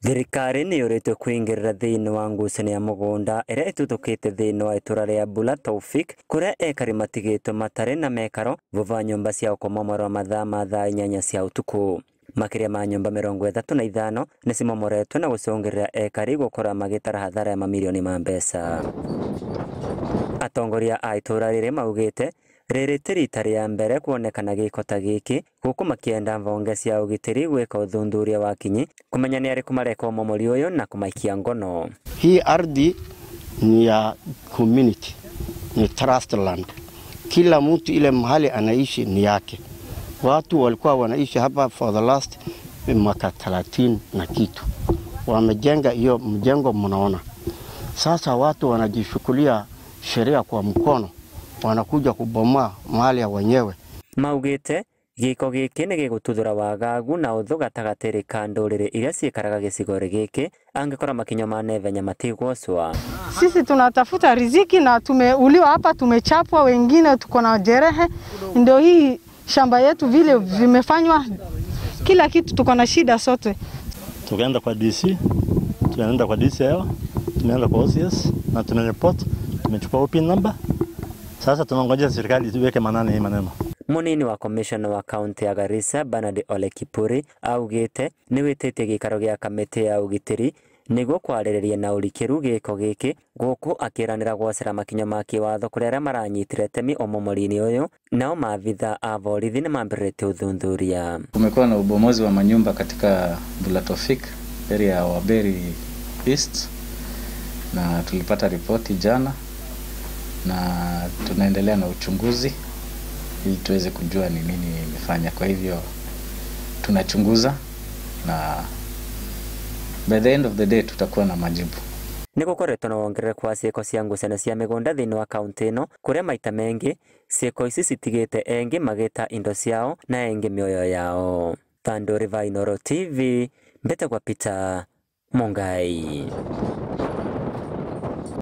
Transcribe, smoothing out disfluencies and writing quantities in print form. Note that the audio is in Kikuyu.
Thirikari nĩ yũrĩtwo kũingĩrĩra thĩinĩ wa ngucanio ya mũgũnda ĩrĩa ĩtuthũkĩte thĩinĩ wa itũra rĩa Bula Taufik kũrĩa ekari matigĩtwo matarĩ na mekaro vuva wa nyũmba ciao kũmomorwo mathaa ma thaa 8 cia ũtukũ. Makĩria ma nyũmba 35 nĩ cimomoretwo na gũcũngĩrĩria ekari gũkorwo magĩtara hathara ya mamirioni ma mbeca. Atongoria a itũra rĩrĩ maugĩte rĩrĩ ti rita rĩa mbere kuonekana gĩko ta gĩkĩ gũkũ makĩenda mbonge cia ũgitĩri gwĩka ũthuthuria wa kinyi kũmenya nĩ arĩkũ mareka ũmomori ũyũ na kũmaikia ngono. Hii ardhi ni ya community, ni trust land. Kila mtu ile mahali anaishi ni yake. Watu walikuwa wanaishi hapa for the last mwaka 30 na kitu. Wamejenga hiyo mjengo mnaona. Sasa watu wanajishukulia sheria kwa mkono, wanakuja kubomoa mali ya wenyewe. Maugite gĩko gĩkĩ nĩ gĩgũtuthũra wagagu na ũthũ gatagatĩ ka ndũrĩrĩ iria ciikaraga gĩcigo gĩkĩ angĩkorwo makinyo ma naihenya matigwocwa. Sisi tunatafuta riziki na tumeuliwa hapa, tumechapwa, wengine tuko na jerehe. Ndio hii shamba yetu vile vimefanywa, kila kitu tuko na shida sote. Tukaenda kwa DC, tumeenda kwa DCL, tumeenda kwa OCS na tumereport, tumechukua OP number. Sasa tunangoja serikali iweke manane hii maneno. Munini wa commissioner wa kaunti ya Garissa Bernard Ole Kipuri augite ni witĩtie gĩikaro gĩa kamĩtĩ ya ũgitĩri nĩguo kwarĩrĩria na ũrikĩru gĩko gĩkĩ gũkũ akĩranĩra gwacĩra makinya ma kĩwatho kũrĩ arĩa maranyitire temi ũmomori-inĩ ũyũ. Nao maabitha a borithi nĩmambĩrĩrĩtie ũthuthuria. Kumekuwa na ubomozi wa manyumba katika Bula Taufik area ya Waberi East, na tulipata ripoti jana na tunaendelea na uchunguzi ili tuweze kujua ni nini imefanya. Kwa hivyo tunachunguza na by the end of the day tutakuwa na majibu. Nĩ gũkoretwo na wongerereku wa ciĩko cia ngucanio cia mĩgũnda thĩinĩ wa kaunti ĩno kũrĩa maita mengi ciĩko ici citigĩte engĩ magĩta indo ciao na engĩ mĩoyo yao. Bandori va Inooro TV, mbete kwa Peter Mungai.